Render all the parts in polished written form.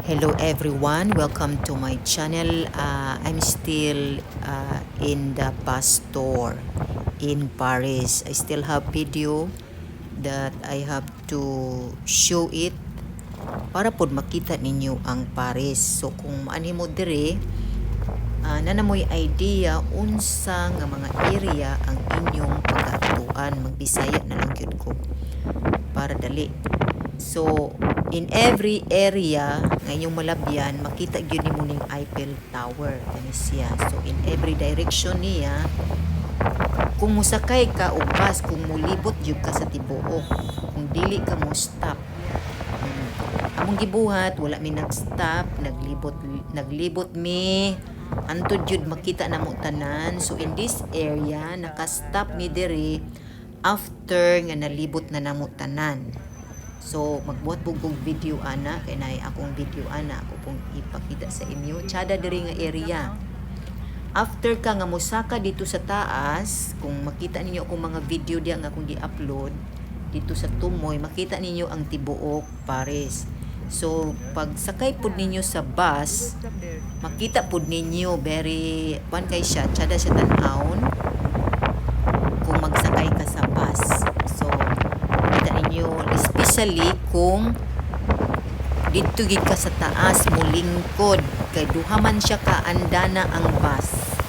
Hello everyone, welcome to my channel. I'm still in the bus tour in Paris. I still have video that I have to show it para pod makita ninyo ang Paris. So kung maanhi mo dire, naa na mo'y idea unsa nga mga area ang inyong pag-adtuan. Magbisaya na lang gyud ko para dali. So, in every area nga inyong malabyan, makita gyud nimo ning Eiffel Tower kani siya. So, in every direction niya, kung musakay ka og bus, kung mulibot gyud ka sa tibuok, kung dili ka mo stop. Among gibuhat, wala mi nag-stop, naglibot naglibot mi antod jud makita namo tanan. So in this area, naka-stop mi diri after nga nalibot na namo tanan. So magbuhat pud kog video ana kay naay akong video ana ako pong ipakita sa inyo. Tsada diri nga area. After ka nga mosaka dito sa taas, kung makita ninyo akong mga video diya nga akong gi-upload dito sa Tumoy, makita ninyo ang tibuok Paris. So pag sakay pud ninyo sa bus, makita pud ninyo, very kuan kay siya, tsada siya tan-awon kung magsakay ka sa bus. So makita ninyo, especially kung didto gid ka sa taas molingkod kay duha man siya ka andana ang bus.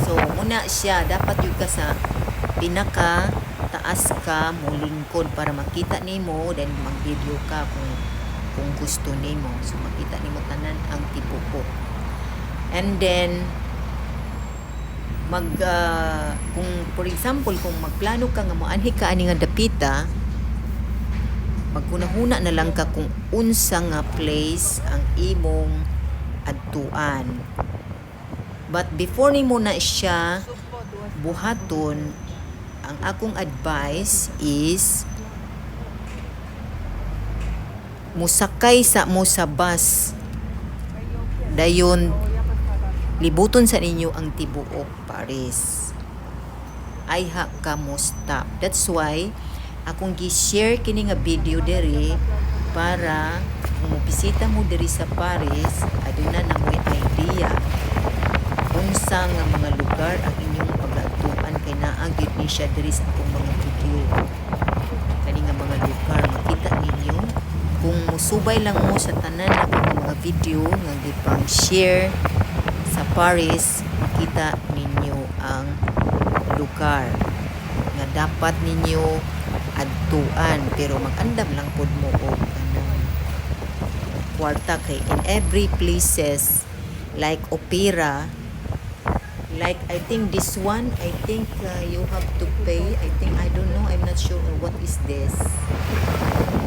So muna siya, dapat jud ka sa pinaka taas ka molingkod para makita nimo, then mag-video ka kung gusto nimo. So makita nimo tanan ang tibuok. And then mag kung for example, kung magplano ka nga moanhi ka ani nga dapita, maghuna-huna na lang ka kung unsa nga place ang imong adtuan. But before nimo na siya buhaton, ang akong advice is musakay sa mo sa bus, dayon libuton sa ninyo ang tibuok Paris. Ayha ka mo stop. That's why akong gi-share kini nga video diri para kung mobisita mo diri sa Paris, aduna na mo'y idea unsa nga mga lugar ang inyong pag-adtuan kay naa gyud ni siya diri sa akong mga video. Kani nga mga lugar makita ninyo kung musubay lang mo sa tanan akong mga video nga gipang share sa Paris, makita ninyo ang lugar nga dapat ninyo adtuan, pero mag-andam lang pod mo og kanang kwarta kay in every places like opera, like I think this one, I think you have to pay, I think. I don't know, I'm not sure what is this.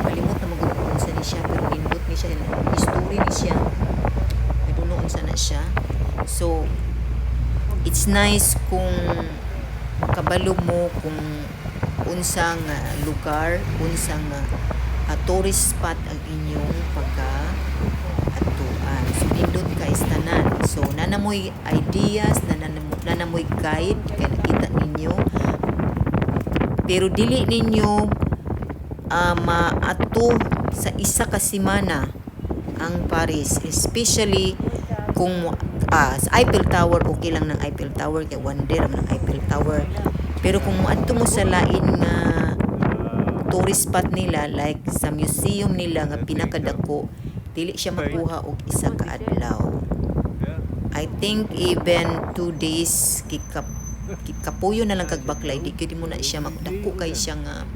Kalimot na magud ko unsa ni siya, pero nindot ni siya, history ni siya. I don't know unsa na siya. So it's nice kung kabalo mo kung unsa nga lugar, unsa nga tourist spot ang inyong pagka adtuan. So nindot kay tanan. So naa na mo'y ideas, naa na mo'y guide kay nakita ninyo. Pero dili ninyo maato sa isa ka semana ang Paris, especially kung sa Eiffel Tower, okay lang ng Eiffel Tower kay one day raman ang Eiffel Tower. Pero kung moadto mo sa lain nga tourist spot nila, like sa museum nila nga pinakadako, dili siya makuha og isa ka adlaw. I think even 2 days kikapuyo na lang kag baklay, di gyud mo na siya makdako kay siya nga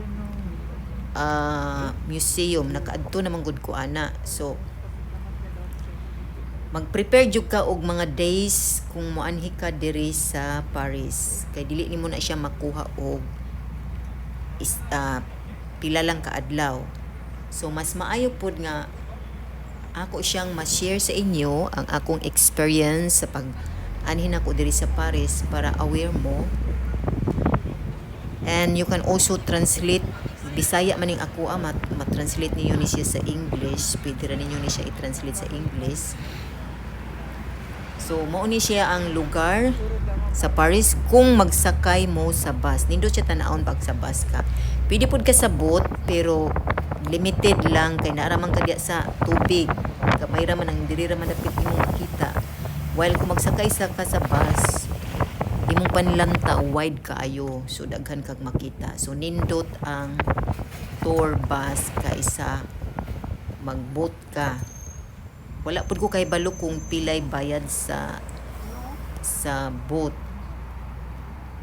museum. Nakaadto naman gud ko ana. So mag-prepare jud ka og mga days kung moanhi ka diri sa Paris kay dili nimo na siya makuha og pila lang ka adlaw. So mas maayo pod nga ako siyang ma-share sa inyo ang akong experience sa pag anhi nako diri sa Paris para aware mo. And you can also translate, Bisaya man ning ako, ma-translate ninyo ni siya sa English. Pwede ra ninyo ni siya i-translate sa English. So mao ni siya ang lugar sa Paris kung magsakay mo sa bus. Nindot siya tan-awon pag sa bus ka. Pwede pud ka sa boat, pero limited lang kay naa ra man ka diya sa tubig. Gamay. Gamay ra man ang diri ra man dapit imong makita. While kung magsakay sa ka sa bus, imong panlanta wide kaayo, so daghan kag makita. So nindot ang tour bus kaysa magboat ka. Wala pud ko kahibalo kung pilay bayad sa boat.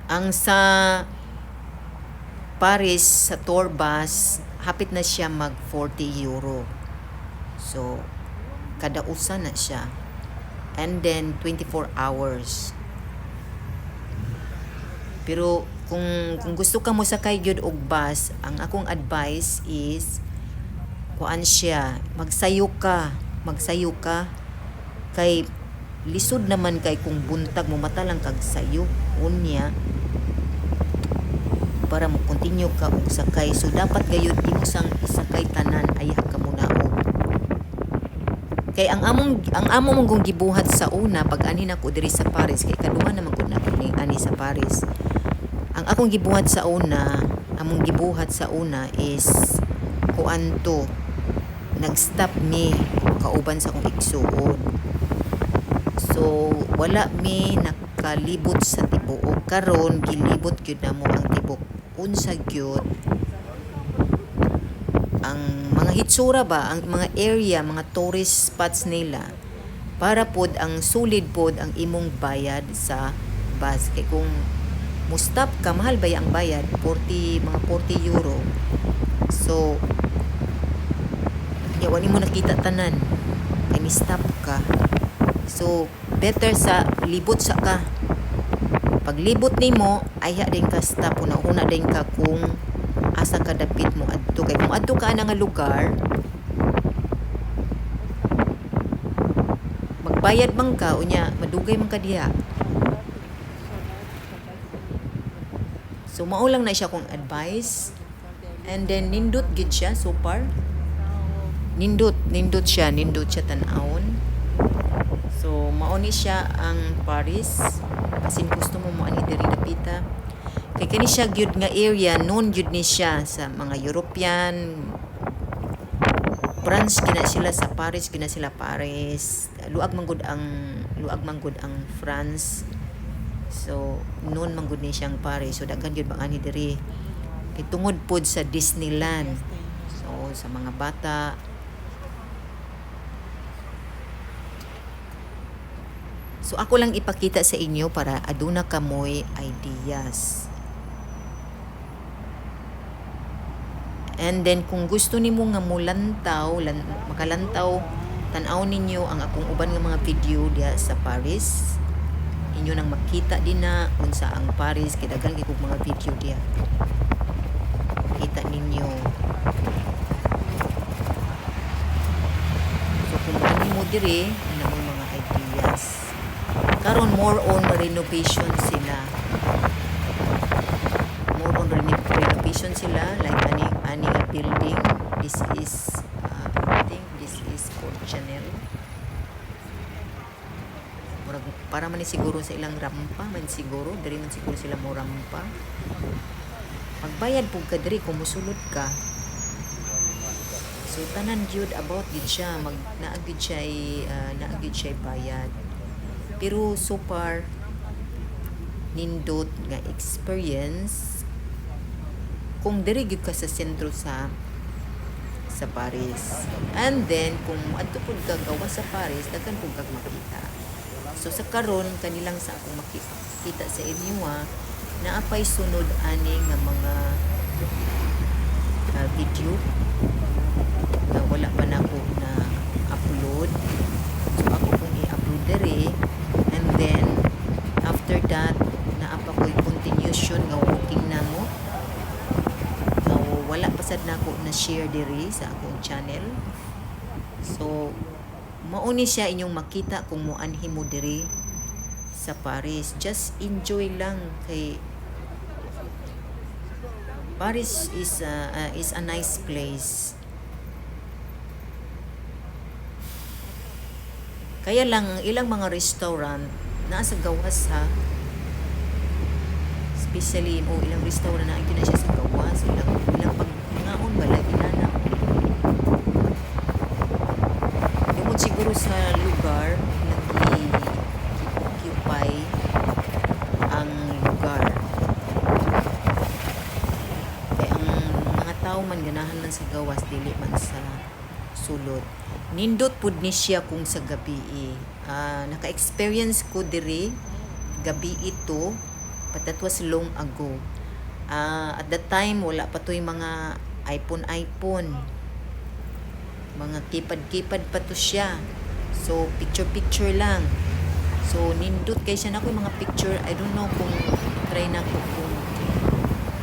Ang sa Paris, sa tour bus, hapit na siya mag €40. So kada usa na siya. And then 24 hours. Pero kung gusto ka mo sakay gyud og bus, ang akong advice is kuan siya, magsayo ka, magsayo ka kay lisod naman kay kung buntag mo mata lang kag sayo unya para mo continue ka og sakay. So dapat gayud imo sang isakay tanan, ayha ka munaog. Kay ang amo mong kong gibuhat sa una pag anhi nako diri sa Paris, kay kaduha naman gud nako ni ani sa Paris. Ang akong gibuhat sa una, among gibuhat sa una is kuan to, nag-stop mi kauban sa akong igsuon. So wala mi nakalibot sa tibuok. Karon gilibot gyud namo ang tibuok unsa gyud ang mga hitsura ba, ang mga area, mga tourist spots nila para pod ang solid pod ang imong bayad sa bus. Kay kung mo stop ka, mahal ba ang bayad? 40, mga €40. So nya wala mo nakita tanan kay ni stop ka. So better sa libot sa ka. Paglibot nimo, ayha din ka stop, una-una din ka kung asa ka dapit mo adto. Kay kung adto ka ana nga lugar, magbayad man ka, unya madugay man ka diha. So mao lang na siya kong advice. And then nindot gid siya so far. Nindot, nindot siya tan-awon. So mao ni siya ang Paris. Basin gusto mo mo ani diri dapita. Kay kani siya gyud nga area, known gyud ni siya sa mga European. France gina sila sa Paris, gina sila Paris. Luag man gud ang France. So known man gud ni siyang Paris. So daghan gyud bang ani diri. Kay tungod pod sa Disneyland. So sa mga bata. So ako lang ipakita sa inyo para aduna kamoy ideas. And then kung gusto nimo nga mulantaw, makalantaw, tan-aw ninyo ang akong uban nga mga video diha sa Paris. Inyo nang makita din na unsa ang Paris, kay daghan kay kog mga video diha. Kita ninyo. So kung ani mo diri, ana mo mga ideas. Karon more on renovation sila. More on renovation sila, like ani nga building. This is I think this is Court Chanel. Murag para man ni siguro sa ilang rampa man siguro, diri man siguro sila mo rampa. Magbayad pud ka diri kung musulod ka. So tanan gyud about gid siya, mag naa gyud siya bayad. Pero so far nindot nga experience kung diri gyud ka sa sentro sa Paris. And then kung adto pud ka gawas sa Paris, daghan pud kag makita. So sa karon kanilang sa akong makita sa inyo ha, naa pay sunod ani nga mga video na wala pa nako na upload. So ako kong i-upload diri, and then after that naa pa ko'y continuation nga walking namo. So wala pa sad nako na share diri sa akong channel. So mao ni siya inyong makita kung moanhi mo diri sa Paris. Just enjoy lang kay Paris is a nice place. Kaya lang ang ilang mga restaurant naa sa gawas ha. Especially mo ilang restaurant na na siya sa gawas, ilang pag mangaon ba lagi na na. Tungod siguro Siguro sa lugar nag occupy ang lugar. Kay ang mga tao man ganahan man sa gawas, dili man sa sulod. Nindot pud ni siya kung sa gabi eh. Naka-experience ko diri gabi ito, but that was long ago. At that time wala pa to'y mga iPhone iPhone. Mga keypad-keypad pa to siya. So picture picture lang. So nindot kay siya na ko mga picture. I don't know kung try na ko kung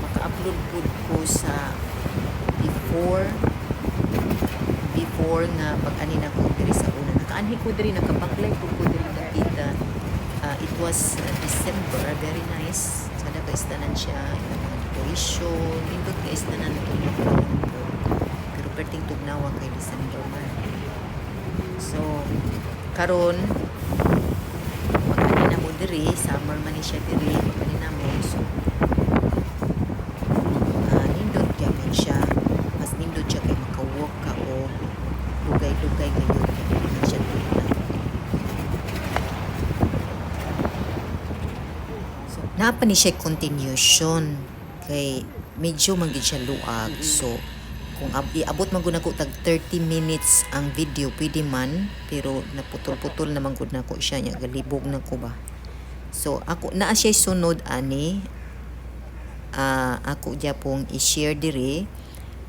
maka-upload pud ko sa before before nga pag-ani na ko diri sa una. Nakaanhi ko diri, nakabaklay pud ko diri nakita. It was December, very nice. Sada ka istanan siya, yung mga decoration, nindot ka istanan itong ko. Pero perting tugnawa kay December man. So, karon mag-ani na mo diri, summer man ni siya diri, mag-ani na mo. So, nindot gyapon siya. Mas nindot siya kay maka-walk ka o dugay-dugay kayo kay dili man siya tugnaw. So, naa pa ni siya continuation kay medyo man gid siya luag. So, kung iabot man gud nako tag 30 minutes ang video, pwede man, pero naputol-putol naman gud nako siya nya galibog na ko ba. So, ako naa siya sunod ani, ako gyapong i-share diri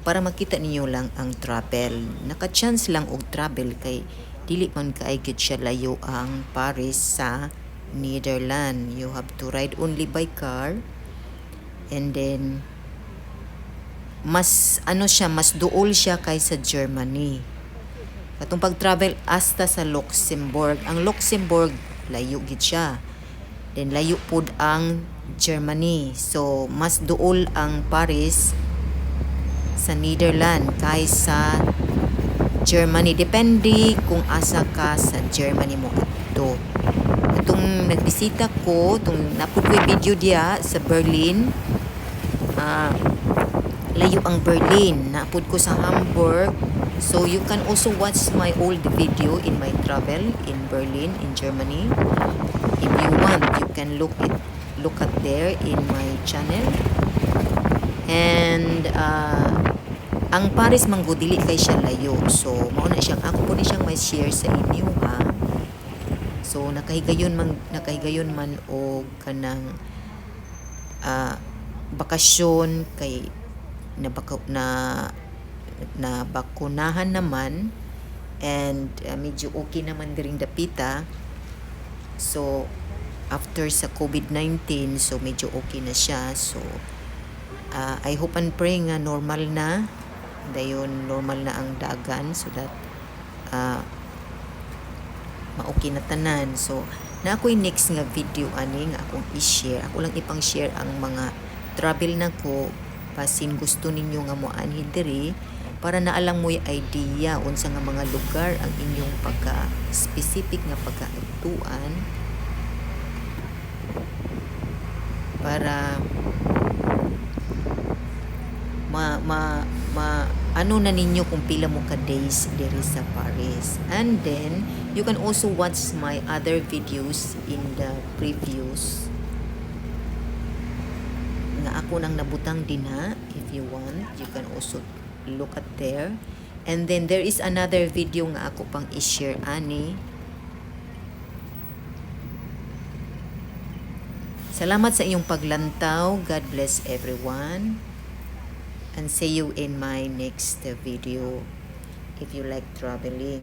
para makita ninyo lang ang travel. Naka-chance lang og travel kay dili man kaay gyud siya layo ang Paris sa Netherlands. You have to ride only by car and then mas ano siya, mas duol siya kaysa Germany. Katong pag-travel hasta sa Luxembourg. Ang Luxembourg layo gid siya. Then layo pud ang Germany. So mas duol ang Paris sa Netherlands kaysa Germany. Depende kung asa ka sa Germany mo adto. Atong nagbisita ko, tong napud ko'y video diya sa Berlin. Layo ang Berlin. Napud ko sa Hamburg. So you can also watch my old video in my travel in Berlin, in Germany. If you want, you can look at there in my channel. And ang Paris man gud dili kay siya layo. So mao na siyang ako po ni siyang may share sa inyo ha. So nakahigayon man og kanang bakasyon kay na na bakunahan naman and medyo okay naman diring dapita. So after sa COVID-19, so medyo okay na siya. So I hope and pray nga normal na dayon, normal na ang dagan so that ma-okay na tanan. So na ako'y next nga video ani nga akong i-share. Ako lang ipang-share ang mga travel nako basin gusto ninyo nga moanhi diri para naa lang mo'y idea unsa nga mga lugar ang inyong pagka specific nga pagkaadtuan para ma ma ma ano na ninyo kung pila mo ka days diri sa Paris. And then you can also watch my other videos in the previews nga ako nang nabutang dinha. If you want, you can also look at there. And then there is another video nga ako pang i-share ani. Salamat sa iyong paglantaw. God bless everyone and see you in my next video if you like traveling.